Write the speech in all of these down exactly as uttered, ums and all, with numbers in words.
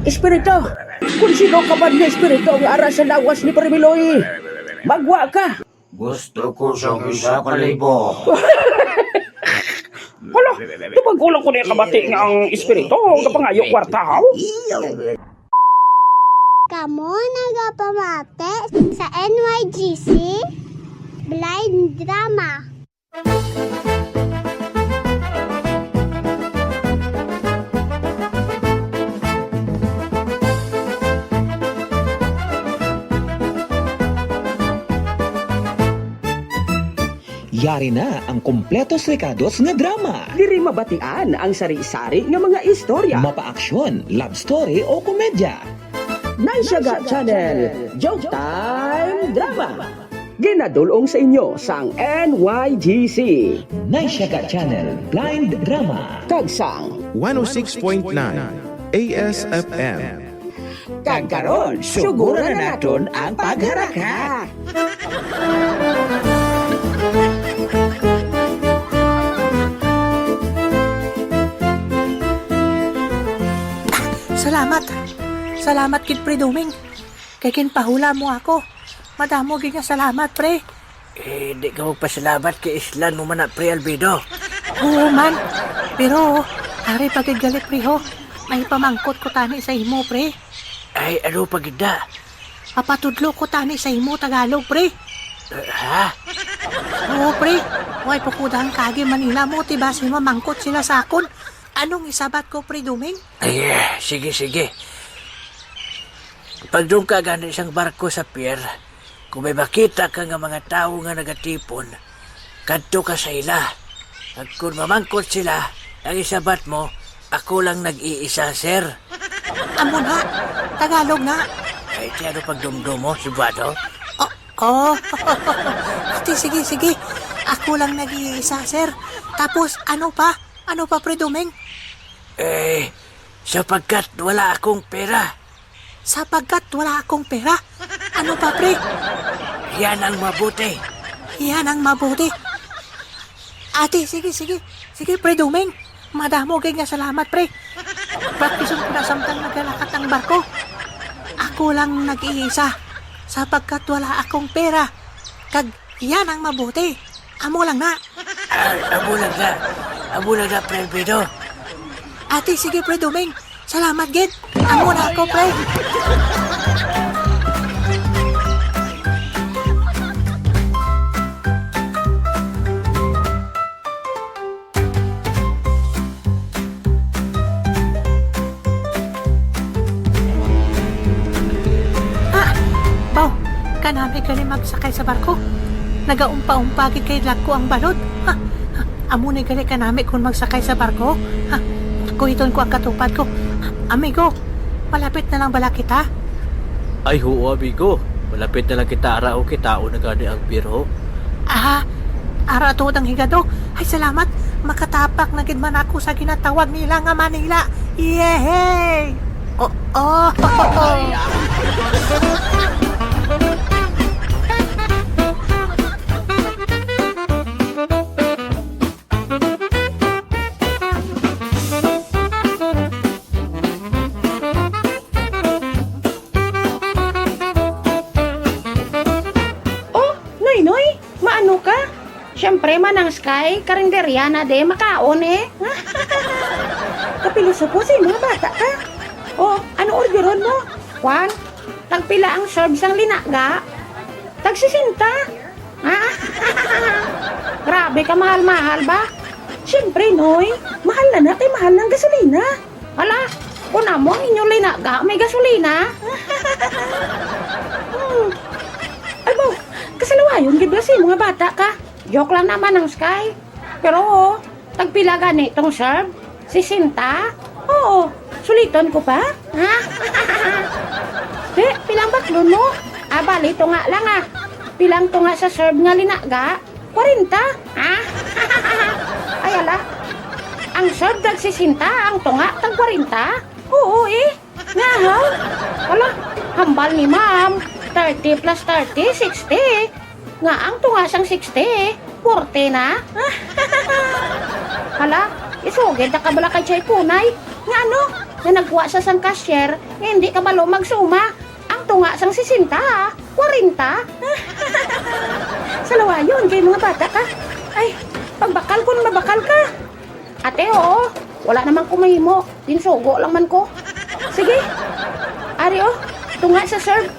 Espiritu, kung sino ka man nga espiritu nga ara sa lawas ni Premiloy, magwa ka. Gusto ko sang isa ka libo. Hala, tubag ko lang ko niya kabati nga ang espiritu, kapangayo kwarta, haw? Kamo nagapamati sa N Y G C Blind Drama. Yari na ang kompletos rekados nga drama. Diri mabatian ang sari-sari nga mga istorya. Mapa-aksyon, love story o komedya. Naisyaga Channel, Joke Time Drama. Ginadul-ong sa inyo sang N Y G C. Naisyaga Channel, Blind Drama. Kag sang one oh six point nine A S F M. Kag karon, suguran na naton ang pagharaka. Salamat. Salamat gid, Pre Doming. Kay ginpahula mo ako. Madamo gid nga salamat, pre. Eh, di ka magpasalamat kay islan mo man na, Pre Albedo. Oo man. Pero, ari pa gid gali, pre, ho. May pamangkot ko tani sa imo, pre. Ay, ano pa gid na? Mapatudlo ko tani sa imo, Tagalog, pre. Eh, ha? Oo, pre. Way pa ko daan kaagi Manila mo, ti basi mamangkot sila sa akon. Anong isabat ko, Pre Doming? Ay, eh, sige, sige. Pagdungka gani sang barko sa pier, kung may makita ka nga mga tawo nga nagatipon, kadto ka sa ila. Kag kon mamangkot sila, ang isabat mo, "Ako lang nag-iisa, sir." Amo na, Tagalog na. Ay, ti ano pagdumdum mo, Cebuano? Oh, oh. Ati, sige, sige. "Ako lang nag-iisa, sir." Tapos, ano pa? Ano pa, Pre Doming? Eh, sapagkat wala akong pera. Sapagkat wala akong pera? Ano pa, pre? Yan ang mabuti. Yan ang mabuti. Ate, sige, sige. Sige, Pre Doming. Madamo gid nga salamat, pre. Praktison ko na samtang nagalakat ang barko. Ako lang nag-iisa. Sapagkat wala akong pera. Kag yan ang mabuti. Amo lang na. Ay, amo lang na. Amo lang na, Pre Albedo. Ate, sige, Pre Doming. Salamat gid. Amo na ako, pre. Ah, baw, kanami gani magsakay sa barko. Nagaumpa-umpa gid kay dagko ang balod. Ha, ha, amo ni gali kanami kon magsakay sa barko. Ha, kuhiton ko ang katupad ko. Amigo, malapit na lang bala kita? Ay, huo, amigo. Malapit na lang kita, ara, o, kitaon na gani ang pier, ho. Ah, ara tuod ang higado. Ay, salamat. Makatapak na gid man ako sa ginatawag nila nga Manila. Yehey! Oh, oh. Oh, Noy, Noy, maano ka? Siyempre, Manang Sky, karinderya na de, makaon eh. Kapilosopo sa mga bata ka. Oh, ano orderon mo? Kwan, tagpila ang serve sang linaga? Tag sesenta. Ah, grabe ka, mahal-mahal ba? Siyempre, Noy, mahal na na kay mahal ng gasolina. Hala, kun amo ang inyo linaga, may gasolina? Hmm. Ay, baw, kasalawayon gid ba sa mga bata ka? Joke lang naman ang Sky. Pero, tagpila gani tong serve? Sesenta? Oo, suliton ko pa? Ha? Di, pilang baklon mo? Ah, bali, tunga lang ah. Pilang tunga sa serve nga linaga? Kwarenta? Ha? Ay, ala. Ang serve tag sesenta, ang tunga tag kwarenta? Oo, eh. Nga, ha? Ala, hambal ni ma'am. Thirty plus thirty, sixty. Nga ang tunga sang sixty, forty na? Hala, isugid na ka bala kay Chay Kunay. Nga ano? nga nagkuha sa sang cashier nga hindi kabalo magsuma. Ang tunga sang sesenta, kwarenta. Salawayon kay mga bata ka. Ay, pagbakal kon mabakal ka. Ate, oo. Wala naman ko mahimo. Ginsugo lang man ko. Sige. Ari, oh. Tunga sa serve.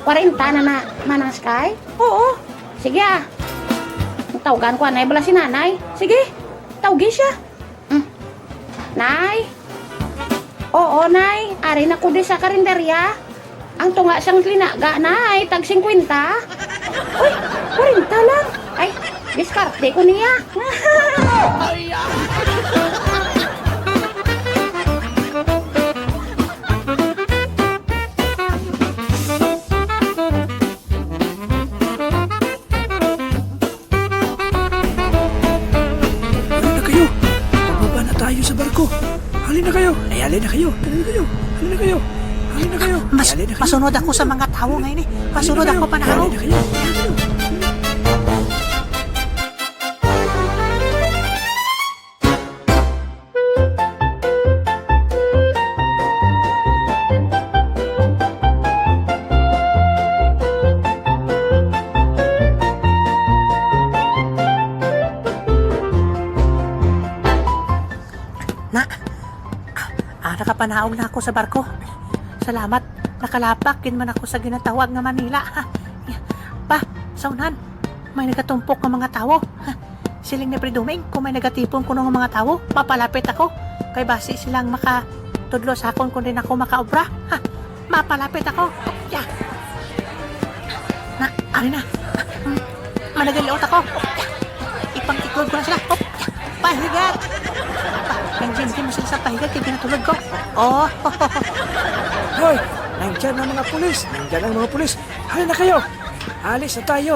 Kwarenta na na, Manang Sky? Oo. Sige, ah. Ang tawgan ko, anay, bala si Nanay. Sige. Tawgi siya. Mm. Nay? Oo, Nay. Ari na ko di sa karinderya. Ang tunga sang linaga, Nay, tag singkwenta. Uy, kwarenta lang. Ay, diskarte ko niya. Halina kayo! Pababa na tayo sa barko! Halina kayo! Ay, halina kayo! Halina kayo! Halina kayo! Halina kayo! Ay, Mas, halina kayo! Masunod ako sa mga tawo ngayon eh. Halina Masunod kayo! Ako, panahon. Halina kayo! Halina kayo! Na, ah, ah, nakapanaog na ako sa barko. Salamat, nakalapak gid man ako sa ginatawag nga Manila. Pa, sa unan, may nagatumpok nga mga tawo. Siling ni Pre Duming, kung may nagatipon kuno nga mga tawo, mapalapit ako. Kay basi silang makatudlo sa akon kung din ako makaobra. Ha, mapalapit ako. Ya. Na, ari na. Managaliot ako. Ya. Ipangtiklod ko na sila. Hop. Ya. Pahigat. Ang gym mo sila sa pahigat, kaya ginatulog ko. Oh. Hoy, nandyan ang mga pulis. Nandyan ang mga pulis. Halina kayo. Alis na tayo.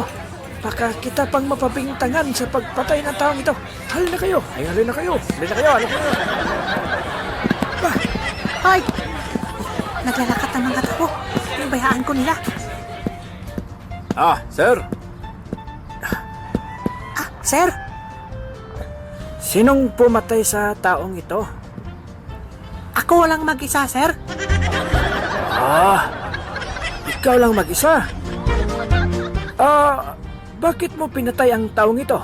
Baka kita pang mapabintangan sa pagpatay ng taong ito. Halina kayo! Ay, halina kayo! Halina kayo! Halina kayo! Ah! Hoy! Naglalakat ang mga tao. Pinabayaan ko nila. Ah, sir. Ah, sir? Sinong pumatay sa taong ito? Ako lang mag-isa, sir. Ah, ikaw lang mag-isa? Ah, bakit mo pinatay ang taong ito?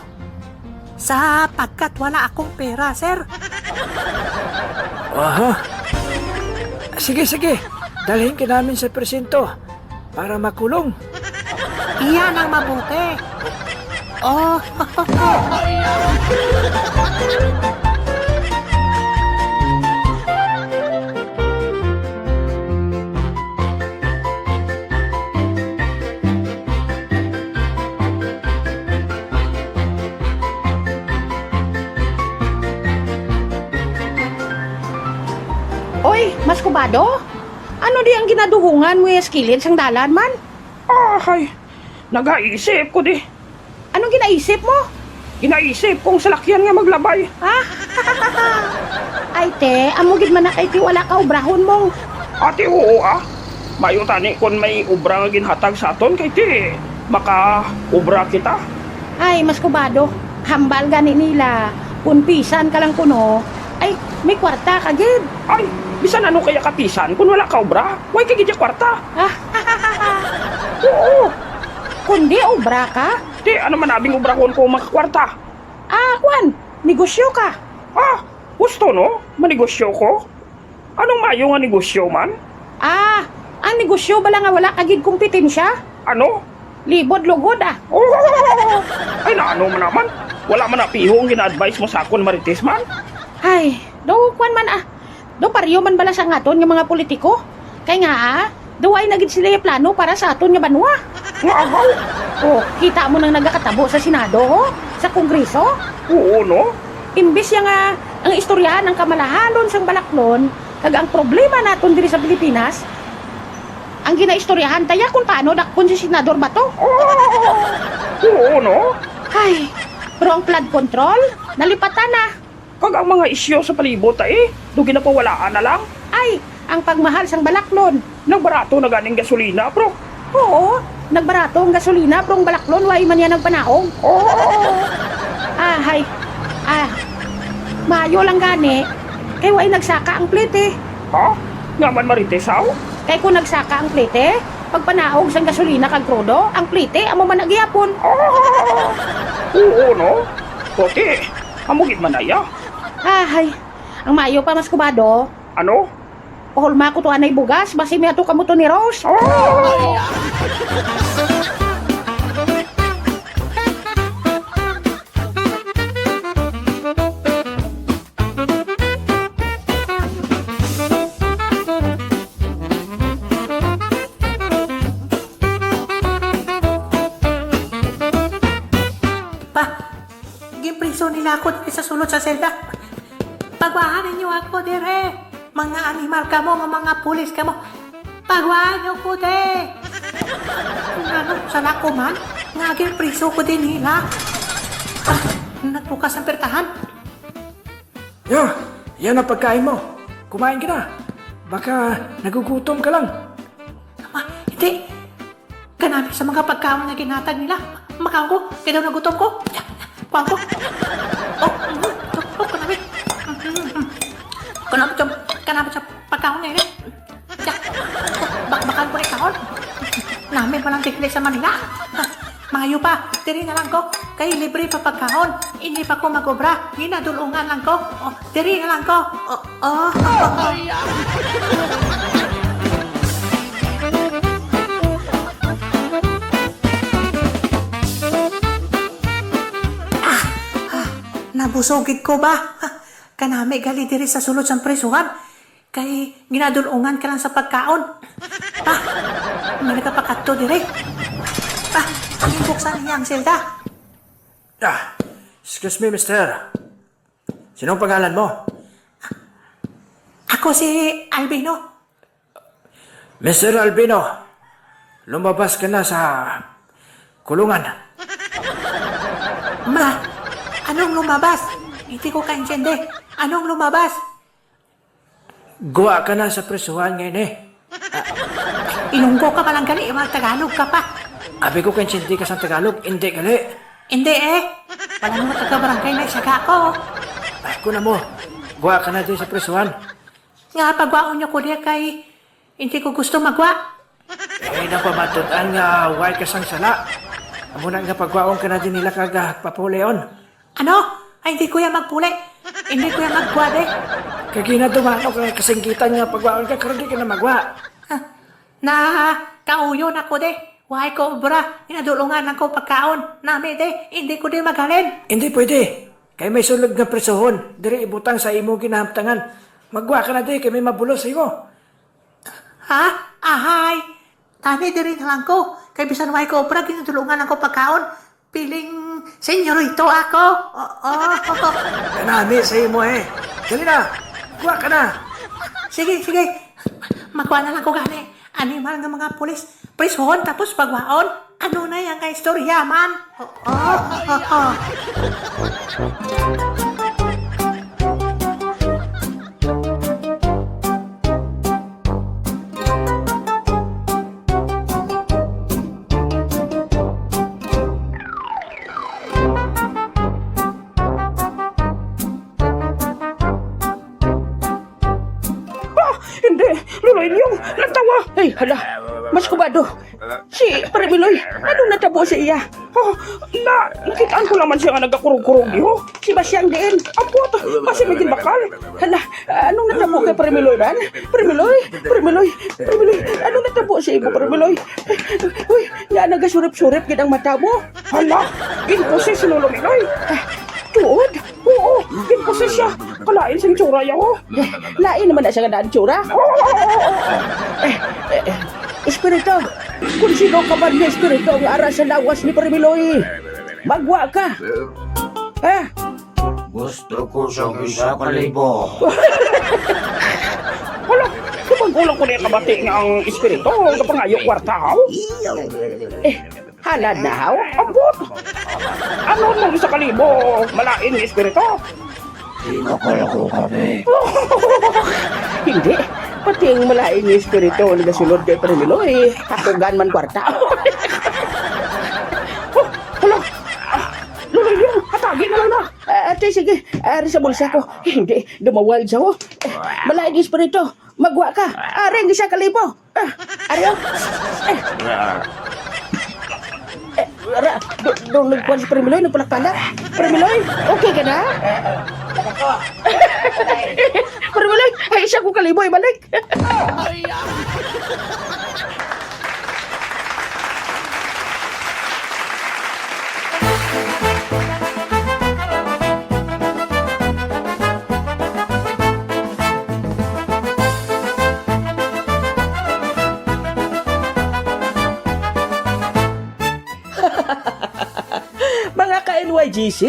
Sapagkat wala akong pera, sir. Aha. Sige, sige. Dalhin ka namin sa presinto para makulong. Iyan ang mabuti. Oh. Oy, Mas Kubado? Ano di ang ginaduhungan mo sa kilid sang dalan man? Ahay, nagaisip ko di. Anong ginaisip mo? Ginaisip kong salakyan nga maglabay. Ah? Ay, te, amo gid man na kay ti wala ka obrahon mong. Ate, oo, ah. Mayo tani kon may obra nga ginhatag sa aton kay ti makaobra kita. Ay, Mas Kubado, hambal gani nila. Kon pisan ka lang kuno, ay, may kwarta ka gid. Ay, bisan ano kaya ka pisan kon wala ka obra? Way ka gid ya kwarta. Ah, oo. Kundi obra ka? Ti, ano man abing obrahon ko ang mga kwarta? Ah, kwan, negosyo ka. Ah, gusto, no? Manegosyo ko? Anong mayo nga negosyo man? Ah, ang negosyo bala nga wala ka gid kompetensya? Ano? Libod lugod, ah. Oh! Ay, naano man naman? Wala man na piho ang gina-advise mo sa akon, Marites man? Ay, daw kwan man, ah. Daw pareho man bala sa ngaton nga mga politiko? Kay nga, ah, daw ay na gid sila plano para sa aton nga banwa. Nga agaw? Oh, kita mo nang nagakatabo sa Senado, ho? Sa Kongreso? Oo, no? Imbis ya nga ang istoryahan ang kamalahalon sang Balaklon kag ang problema naton diri sa Pilipinas, ang ginaistoryahan ta ya kung paano dakpon si Senador Bato. Oo, no? Ay, pero ang flood control, nalipatan na. Kag ang mga isyu sa palibot, eh, do ginapawalaan na lang. Ay, ang pagmahal sang Balaklon. Nagbarato na ganing gasolina, bro. Oo, nagbarato ang gasolina, pero ang Balaklon, way man yan nagpanaog. Oo. Ah, hay. Ah, maayo lang gani, kay way nagsaka ang plete. Ha? Nga man, Marites, haw? Kay kung nagsaka ang plete, pagpanaog sang gasolina kag krudo, ang plete amo man na gihapon. Ah! Oo, no? Puti, amo gid man na iya. Ahay, ang maayo pa, Mas Kubado. Ano? Pahulma ko to anay bugas, basi may ato kamo to ni Rose. Ah! Pa, ginpriso nila ako diri sa sulod sa selda. Pagwahan ninyo ako dire. Mga animal kamo, nga mga pulis kamo. Pagwahan niyo ko, te. Ano, sala ko man? Nga ginpriso ko din nila. Ah, nagbukas ang pertahan. Yo, yan ang pagkain mo. Kumain ka na. Baka nagugutom ka lang. Ah, hindi. Kanami sa mga pagkaon nga ginhatag nila. Makaon ko, kay daw nagutom ko. Kuha ko. Oh, mm, oh, oh, kanami. Mm, mm, mm. Kanami sa, kanami sa pagkaon nga ini. Bakbakan ko ni kaon. Nami pa lang tikli sa Manila. Maayo pa, diri na lang ko. Kay libre pa pagkaon. Hindi pa ko mag-obra. Ginadulungan lang ko. Oh, diri na lang ko. Oh, oh. Ah, ah, nabusog gid ko ba? Kanami gali diri sa sulod sang prisuhan. Kay ginadul-ungan ka lang sa pagkaon. Pa, may nagapakadto diri. Pa, ang buksan niya ang selda. Ah, excuse me, mister. Sinong pangalan mo? Ako si Albino. Mister Albino, lumabas ka na sa kulungan. Ma, anong lumabas? Hindi ko kaintindi. Anong lumabas? Guwa ka na sa prisuhan ngayon eh. Ilonggo ka pa lang gali, mga Tagalog ka pa. Abi ko kay hindi ka sa Tagalog, hindi gali. Hindi eh. Wala mo taga barangay na isaga ko. Ay, kuna mo, guwa ka na din sa prisuhan. Nga pagwaon niyo ko diya kay hindi ko gusto magwa. Eh, napamatud-an nga way ka sang sala. Amo na nga pagwaon ka na din nila kag, ah, papulion. Ano? Ay, hindi ko yan magpuli. Hindi ko yan magwa, de. Kay ginadumano ka kasinggitan nga pagwaon ka, karon di ka na magwa. Ha? Na, kauyon ako, de. Way ko obra. Ginadulungan lang ko pagkaon. Nami, de. Hindi ko di maghalin. Hindi pwede. Kay may sulod nga prisuhon. Diri ibutang sa imo ginahamtangan. Magwa ka na, de, kay may mabulos sa imo. Ha? Ahay. Tani diri na lang ko. Kay bisan way ko obra, ginadulungan lang ko pagkaon. Piling senyorito ako. Oo. Kanami sa imo eh. Dali na. Kuha ka na. Sige, sige. Magkuha na lang ko gani. Animal nga mga pulis. Prisuhon tapos pagwaon. Ano na yan nga istorya man? Oo. Ah, hindi! Lolo Ilyong, natawa! Ay, hala! Mas kubado! Si Pare Miloy, ano natabo sa iya? Oh, na, nakitaan ko naman siya nga nagakurog-kurog, yo. Si Basyang diin. Ampot, basi may ginbakal. Hala, anong natabo kay Pare Miloy man? Pare Miloy, Pare Miloy, Pare Miloy, anong natabo sa imo, Pare Miloy? Uy, nga nagasurip-surip gid ang mata mo. Hala, ginposes si Lolo Miloy. Ah, tuod? Oo, ginposes siya. Kalain sing tsura, yo. Eh, lain naman na siya nga daan tsura. Eh, eh, eh, espiritu, kung sino ka man nga espiritu nga ara sa lawas ni Pare Miloy, magwa ka. Eh? Gusto ko sang isa ka libo. Wala, kapag ulang ko niya kabati nga ang espiritu, kapangayo kwarta, haw? Eh, halad na, haw? Ambot! Ano nung isa ka libo, malain nga espiritu? Pinakala ko kami. Hindi. Pati ang malain nga espiritu nagasulod kay Pare Miloy, hatugan man kwarta. Oh, hala! Ah, Lolo Ilyong, hatagi na lang na! Ah, ate, sige. Ari sa bulsa ko. Hindi, dumawal siya, oh. Eh, malain nga espiritu. Magwa ka. Ari ang isa ka libo. Ah, ari, oh. Eh. Eh, ara, do, do, nagkuhan si Premiloy, nagpalak-palak. Premiloy, okay ka na? Premiloy, ay, isa ko ka libo, ibalik. Mga ka-N Y G C,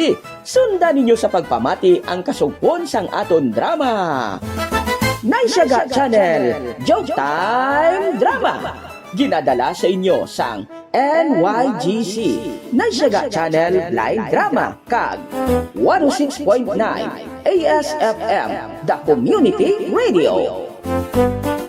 sundan ninyo sa pagpamati ang kasugpon sang aton drama. Naisyaga Channel, Joke Time Drama. Ginadala sa inyo sang N Y G C, Naisyaga Channel Blind Drama, kag one oh six point nine A S F M, The Community Radio.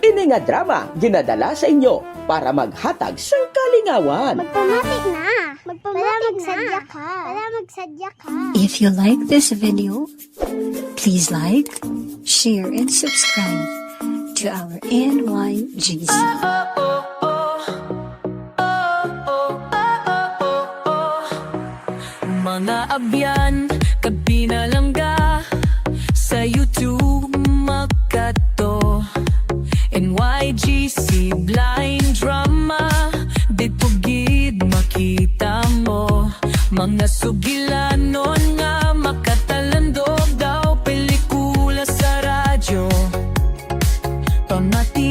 Ini nga drama ginadala sa inyo para maghatag sang kalingawan. Magpamati na. Magpamati na. Wala magsadya ka. Wala magsadya ka. If you like this video, please like, share, and subscribe to our N Y G C. Mga abyan kag pinalangga, sa YouTube makadto. N Y G C Blind Drama, didto gid makita mo. Mga sugilanon nga makatalandog daw pelikula sa radyo. Pamati